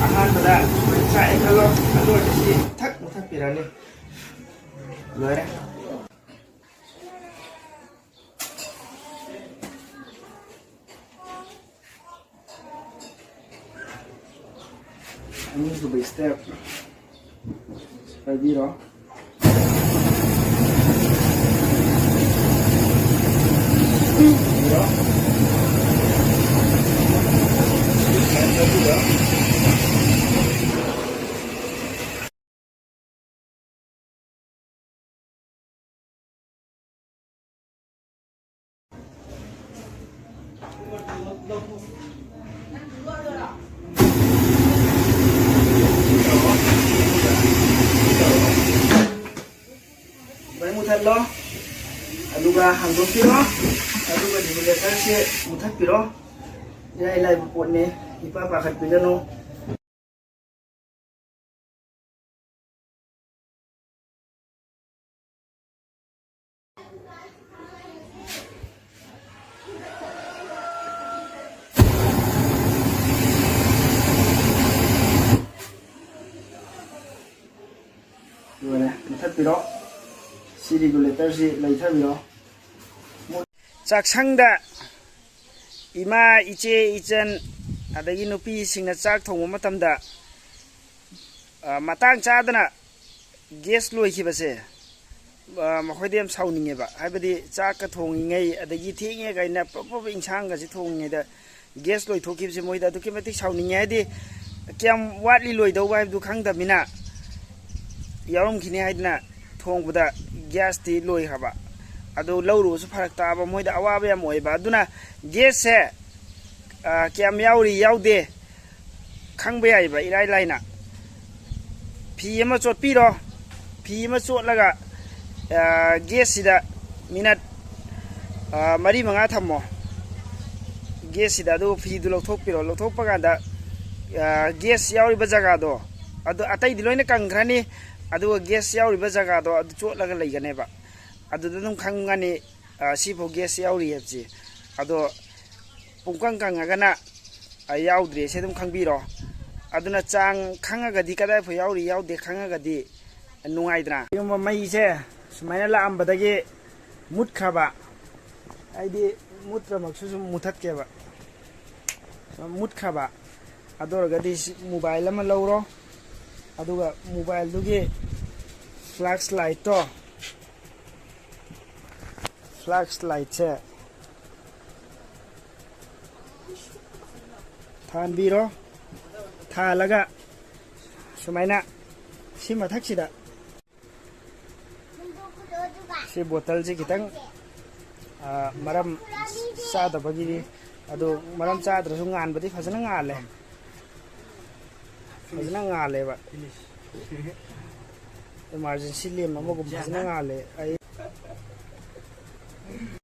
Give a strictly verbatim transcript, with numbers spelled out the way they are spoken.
ꯑꯍꯥꯟꯕꯗ ꯁꯨꯃꯥꯏꯅ ꯆꯥꯛꯑꯦ ꯈꯜꯂꯣ, ꯑꯗꯨ ꯑꯣꯏꯔꯗꯤ ꯁꯤ ꯊꯛ ꯃꯨꯊꯠꯄꯤꯔꯅꯤ꯫ ꯂꯣꯏꯔꯦ꯫ ꯑꯅꯤꯁꯨꯕ step ꯄꯥꯏꯕꯤꯔꯣ꯫ ꯃꯩ ꯃꯨꯊꯠꯂꯣ, ꯑꯗꯨꯒ ꯍꯥꯡꯗꯣꯛꯄꯤꯔꯣ, ꯑꯗꯨꯒ regulatorꯁꯦ ꯃꯨꯊꯠꯄꯤꯔꯣ꯫ ꯏꯔꯥꯏ ꯂꯥꯏꯕ ꯄꯣꯠꯅꯤ, ꯏꯄꯥ ꯄꯥꯈꯠꯄꯤꯒꯅꯨ꯫ ꯂꯣꯏꯔꯦ, ꯃꯨꯊꯠꯄꯤꯔꯣ꯫ ꯁꯤ regulatorꯁꯤ ꯂꯩꯊꯕꯤꯔꯣ꯫ ꯆꯥꯛꯁꯪꯗ ꯏꯃꯥ, ꯏꯆꯦ, ꯏꯆꯟ, ꯑꯗꯒꯤ ꯅꯨꯄꯤꯁꯤꯡꯅ ꯆꯥꯛ ꯊꯣꯡꯕ ꯃꯇꯝꯗ, ꯑ, ꯃꯇꯥꯡ ꯆꯥꯗꯅ gas ꯂꯣꯏꯈꯤꯕꯁꯦ, ꯑ, ꯃꯈꯣꯏꯗ ꯌꯥꯝ ꯁꯥꯎꯅꯤꯡꯉꯦꯕ꯫ ꯍꯥꯏꯕꯗꯤ ꯆꯥꯛꯀ ꯊꯣꯡꯉꯤꯉꯩ, ꯑꯗꯒꯤ ꯊꯦꯡꯉꯦ ꯀꯥꯏꯅ ꯄ꯭ꯔꯞ ꯄ꯭ꯔꯞ ꯏꯟꯁꯥꯡꯒꯁꯦ ꯊꯣꯡꯉꯤꯉꯩꯗ gas ꯂꯣꯏꯊꯣꯛꯈꯤꯕꯁꯦ ꯃꯣꯏꯗ ꯑꯗꯨꯛꯀꯤ ꯃꯇꯤꯛ ꯁꯥꯎꯅꯤꯡꯉꯦ꯫ ꯍꯥꯏꯗꯤ ꯀꯌꯥꯝ ꯋꯥꯠꯂꯤ ꯂꯣꯏꯗꯧꯕ ꯍꯥꯏꯕꯗꯨ ꯈꯪꯗꯕꯅꯤꯅ, ꯌꯥꯎꯔꯝꯈꯤꯅꯤ ꯍꯥꯏꯗꯅ ꯊꯣꯡꯕꯗ gasꯇꯤ ꯂꯣꯏꯈ꯭ꯔꯕ꯫ ꯑꯗꯨ ꯂꯧꯔꯨꯕꯁꯨ ꯐꯔꯛ ꯇꯥꯕ, ꯃꯣꯏꯗ ꯑꯋꯥꯕ ꯌꯥꯝ ꯑꯣꯏꯕ꯫ ꯑꯗꯨꯅ gasꯁꯦ, ꯑ, ꯀꯌꯥꯝ ꯌꯥꯎꯔꯤ ꯌꯥꯎꯗꯦ ꯈꯪꯕ ꯌꯥꯏꯕ ꯏꯔꯥꯏ ꯂꯥꯏꯅ꯫ ꯐꯤ ꯑꯃ ꯆꯣꯠꯄꯤꯔꯣ꯫ ꯐꯤ ꯑꯃ ꯆꯣꯠꯂꯒ, ꯑ, gasꯁꯤꯗ minute, ꯑ, ꯃꯔꯤ ꯃꯉꯥ ꯊꯝꯃꯣ꯫ Gasꯁꯤꯗ ꯑꯗꯨ ꯐꯤꯗꯨ ꯂꯧꯊꯣꯛꯄꯤꯔꯣ꯫ ꯂꯧꯊꯣꯛꯄ ꯀꯥꯟꯗ, ꯑ, gas ꯌꯥꯎꯔꯤꯕ ꯖꯒꯥꯗꯣ, ꯑꯗꯨ ꯑꯇꯩꯗꯤ ꯂꯣꯏꯅ ꯀꯪꯈ꯭ꯔꯅꯤ꯫ ꯑꯗꯨꯒ gas ꯌꯥꯎꯔꯤꯕ ꯖꯒꯥꯗꯣ ꯑꯗꯨ ꯆꯣꯠꯂꯒ ꯂꯩꯒꯅꯦꯕ꯫ ꯑꯗꯨꯗ ꯑꯗꯨꯝ ꯈꯪꯉꯅꯤ, ꯑ, ꯁꯤꯐꯥꯎ gas ꯌꯥꯎꯔꯤ ꯍꯥꯏꯕꯁꯤ꯫ ꯑꯗꯣ ꯄꯨꯡꯀꯪ ꯀꯪꯉꯒꯅ, ꯑ, ꯌꯥꯎꯗ꯭ꯔꯦꯁꯦ ꯑꯗꯨꯝ ꯈꯪꯕꯤꯔꯣ꯫ ꯑꯗꯨꯅ ꯆꯥꯡ ꯈꯪꯉꯒꯗꯤ, ꯀꯗꯥꯏ ꯐꯥꯎ ꯌꯥꯎꯔꯤ ꯌꯥꯎꯗꯦ ꯈꯪꯉꯒꯗꯤ ꯅꯨꯡꯉꯥꯏꯗꯅ꯫ ꯀꯩꯒꯨꯝꯕ ꯃꯩꯁꯦ ꯁꯨꯃꯥꯏꯅ ꯂꯥꯛꯑꯝꯕꯗꯒꯤ ꯃꯨꯠꯈ꯭ꯔꯕ, ꯍꯥꯏꯗꯤ ꯃꯨꯠꯇ꯭ꯔꯃꯛꯁꯨ ꯁꯨꯝ ꯃꯨꯊꯠꯀꯦꯕ, ꯃꯨꯠꯈ꯭ꯔꯕ, ꯑꯗꯨ ꯑꯣꯏꯔꯒꯗꯤ ꯁꯤ mobile ꯑꯃ ꯂꯧꯔꯣ, ꯑꯗꯨꯒ mobileꯗꯨꯒꯤ flash lightꯇꯣ, flash lightꯁꯦ ꯊꯥꯟꯕꯤꯔꯣ꯫ ꯊꯥꯜꯂꯒ ꯁꯨꯃꯥꯏꯅ ꯁꯤ ꯃꯊꯛꯁꯤꯗ, ꯁꯤ bottleꯁꯤ ꯈꯤꯇꯪ, ꯑ, ꯃꯔꯝ ꯆꯥꯗꯕꯒꯤꯗꯤ, ꯑꯗꯨ ꯃꯔꯝ ꯆꯥꯗ꯭ꯔꯁꯨ ꯉꯥꯟꯕꯗꯤ ꯐꯖꯅ ꯉꯥꯜꯂꯦ, ꯐꯖꯅ ꯉꯥꯜꯂꯦꯕ꯫ Emergency lamp ꯑꯃꯒꯨꯝ ꯐꯖꯅ ꯉꯥꯜꯂꯦ꯫ ꯑꯩ